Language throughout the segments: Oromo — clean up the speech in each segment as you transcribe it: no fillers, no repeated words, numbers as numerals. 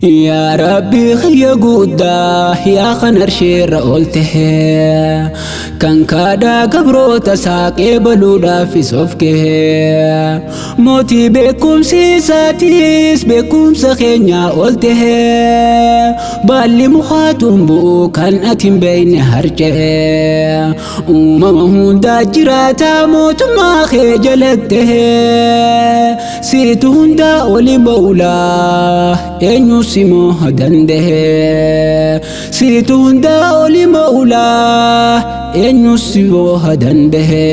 Yaa Rabbi xiyya guddaa yaa kan arsheerra ol tahe, kan kaadhaa gabroota saaqee baluudhaafis of gahe, mootii beekumsi isaatiis beekumsa keenyaa ol tahe, baalli mukaatuun bu'u kan ati hin beekne harca'e, uumama hundaa jiraataa mootummaa kee jalatti tahe, siitu hundaa oli mawlaa eenyu si moo danda'e, siitu hundaa oli mawlaa eenyu si moo danda'e.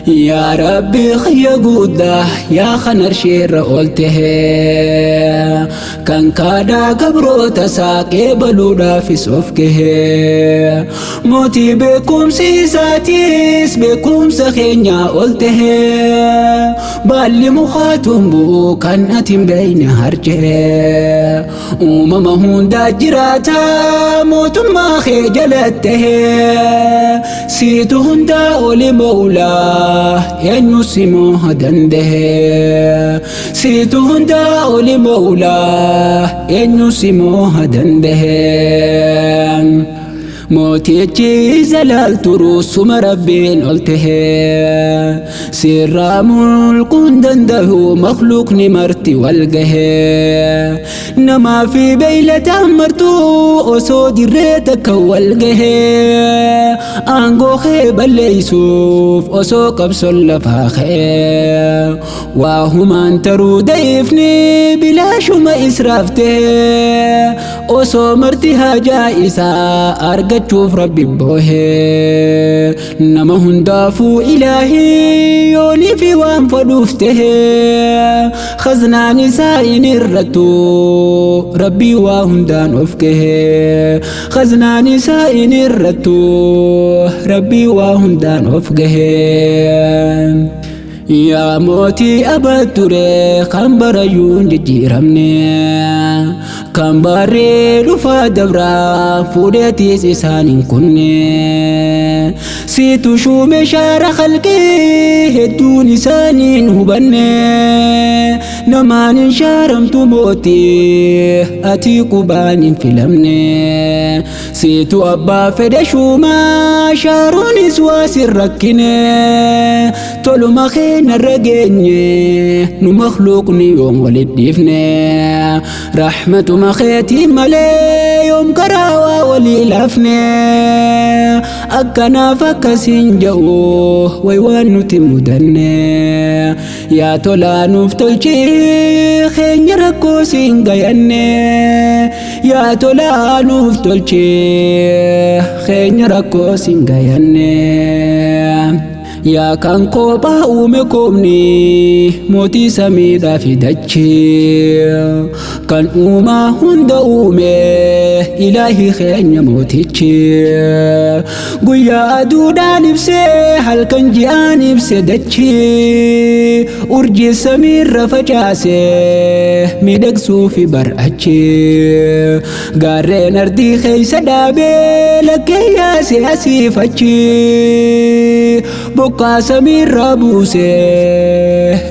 Yaa Rabbi xiyya guddaa yaa kan arsheerra ol tahe, kan kaadhaa gabroota saaqee baluudhaafis of gahe, mootii beekumsi isaatiis beekumsa keenyaa ol tahe, baalli mukaatuun bu'u kan ati hin beekne harca'e, uumama hundaa jiraataa mootummaa kee jalatti tahe, siitu hundaa oli mawlaa eenyu si moo danda'e, siitu hundaa oli mawlaa eenyu si moo danda'e. Mootichi zalaal turu suma Rabbiin ol tahe, sirraa mulquun danda'u makhluuqni marti wal gahe, namaa fi beeylataan martuu osoo dirree takka wal gahe, aangoo kee balleeysuuf osoo qabsoon lafaa ka'e, waa humaan taruu dayifni bilaashuma israaf tahe, osoo marti haajaa isaa argachuuf Rabbi boohe, nama hundaafuu ilaahii yoonii fi waan fadhuuf tahe, khaznaan isaa in irrattu Rabbii waa hundaan of gahe, khaznaan isaa in irrattu Rabbii waa hundaan of gahe. Yaa mootii abad ture kan barayyuu hin jijjiiramne, kan barree dhufaa dabraa fuudheetiis isaan hin kunne, siitu shuume shaara khalqii hedduun isaanii hin hubanne, namaan hin shaaramtu mootii ati qubaan hin filamne, siitu abbaa fedhe shuumaa shaaruunis waa sin rakkine, toluma keenyarra geenye nu makhluuqni yoom walit dhiifne, rahmatuma keetiin malee yoom karaa waa walii laafne, akkanaaf akkasiin ja'u way waan nuti mudanne, yaa tolaa nuuf tolchii keenya rakkoo siin gayanne, yaa tolaa nuuf tolchii keenya rakkoo siin gayanne. Yaa kan kophaa uume koomni mootii samiidhaa fi dachee, kan uumaa hunda uume ilaahi keenya mootichi, guyyaa aduudhaan ibsee halkan ji'aan ibse dachee, urjii samiirra facaase miidhagsuu fi bar'achi, gaarreen ardii keessa dhaabee lakkee yaase asiif achi, bokkaa samiirraa buuse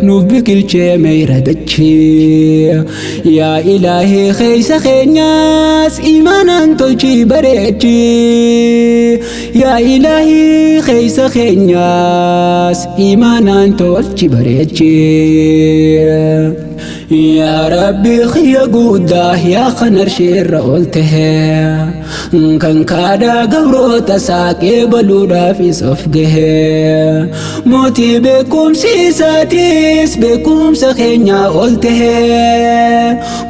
nuuf biqilchee meeyra dachee, yaa ilaahii keessa keenyaas imaanaan tolchii bareechi, yaa ilaahii keessa keenyaas imaanaan tolchi bareechi. Yaa Rabbi xiyya guddaa yaa kan arsheerra ol tahe, kan kaadhaa gabroota saaqee baluudhaafis of gahe, mootii beekumsi isaatiis beekumsa keenyaa ol tahe,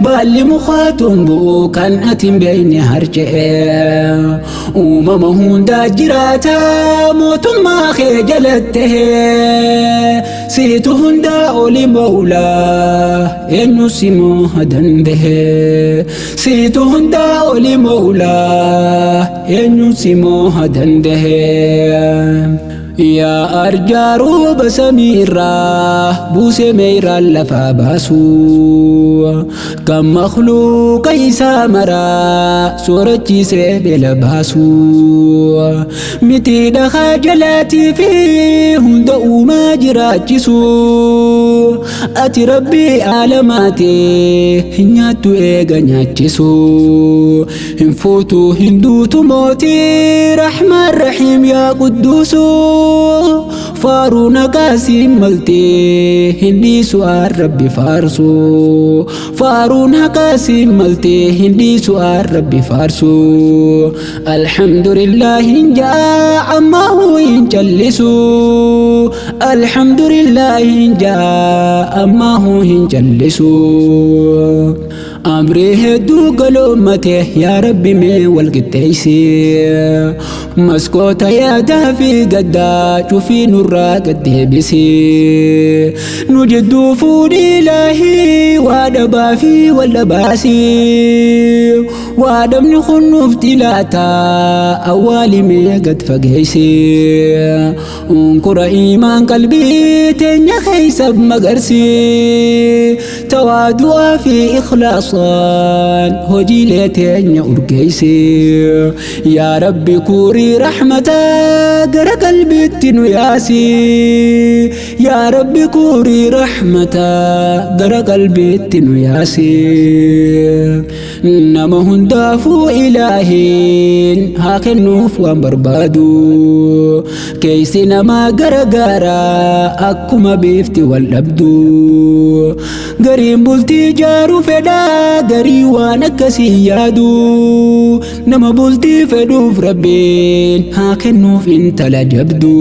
baalli mukaatuun bu'u kan ati hin beekne harca'e, uumama hundaa jiraataa mootummaa kee jalatti tahe, siitu hundaa oli mawlaa eenyu si moo danda'e, siitu hundaa oli mawlaa eenyu si moo danda'e. Yaa arjaa rooba samiirraa buusee meeyraan lafaa baasu, kan makhluuqa isaa maraa soorachiisee beela baasu, miti dhakaa jalaatii fi hunda uumaa jiraachisu, ati Rabbii aalamaati, hin nyaattu eega nyaachisu, hin fuutu hin duutu mootii Rahmaan Rahiim yaa Qudduusu, faaruu naqaasiin maltee hin dhiisu aan Rabbi faarsu, faaruun haqaasiin maltee hin dhiisu aan Rabbi faarsu. Alhamdulillah hin jaa ammaahu hin callisu, alhamdulillah hin jaa ammaahu hin callisu. Amrii hedduu galoommate yaa Rabbi mee wal qixxeessi, maskoota yaadaa fi gaddaa cufii nurraa gad deebisi, nu jidduu fuudhii ilaahii waa dhabaa fi wal dhabaasi, waa dhabni kun nuuf xilaata awwaali mee gad fageessi, unkura iimaan qalbii teenya keessa magarsi, tawaadu'aa fi ikhlaasaan hojiilee teenya urgeessi. Yaa Rabbi kuurii rahmataa gara qalbiitti nu yaasi, yaa Rabbi kuurii rahmataa gara qalbiitti nu yaasi. Nama hundaafuu ilaahiin haa kennuuf waan barbaadu, keessi namaa gara garaa akkuma biifti wal dhabdu, gariin bultii jaaruu fedhaa, garii waan akkasii yaadu. Nama bultii fedhuuf Rabbiin haa kennuuf intala jabdu,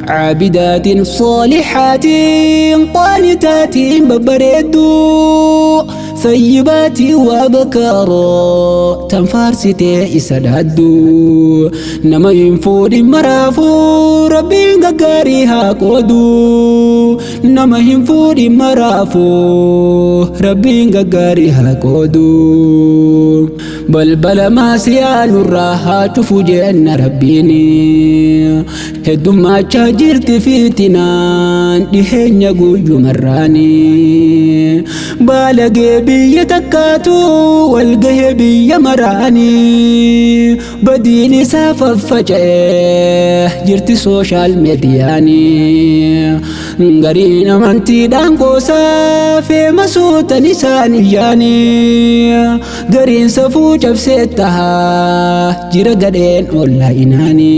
caabidaatiin saalihaatiin qaanitaatiin babbareeddu, sayyibaatii waa bakaaroo tan faarsitee isa dhaaddu. Nama hin fuudhin maraafuu Rabbiin gaggaarii haa qoodu, nama hin fuudhin maraafuu Rabbiin gaggaarii haa qoodu. Balbala maasiyaa nurraa haa cufu jenna Rabbiin, heddummaachaa jirti fitinaan dhiheenya guyyumarraani. Baalagee biyya takkaatu walgahee biyya maraani, badiin isaa faffaca'ee jirti sooshaal miidiyaani. Gariin amantiidhaan qoosaa feemasootan isaan iyyaani, gariin safuu cabsee tahaa jira gadheen ollaa'inaani.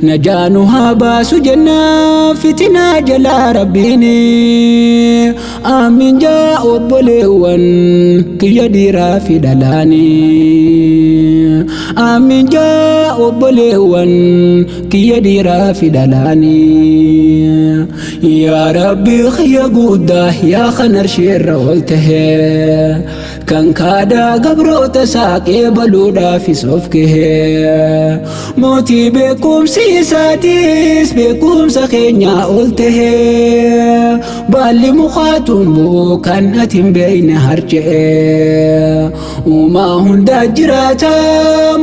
Najaanu haa baasu jennaa fitinaa jalaa Rabbiini. Aamin jaa obboleewwan kiyya dhiiraa fi dhalaani, aamin jaa obboleewwan kiyya dhiiraa fi dhalaani. Yaa Rabbi kiyya guddaa, yaa kan arshiirra ol tahee, kan kaadaa gabroota saaqee baluudhaafis of gahee, mootii beekumsi isaatiis beekumsa keenyaa ol tahee, baalli mukaa tumbuu kan ati hin beekne harca'ee, uumaa hundaa jiraata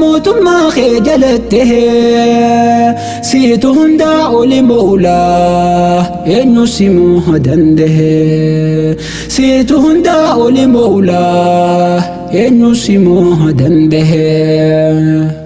mootummaa kee jalattee, siitu hundaa oli moolaa eenyu simuu danda'e, siitu hundaa oli moolaa eenyu simuu danda'e.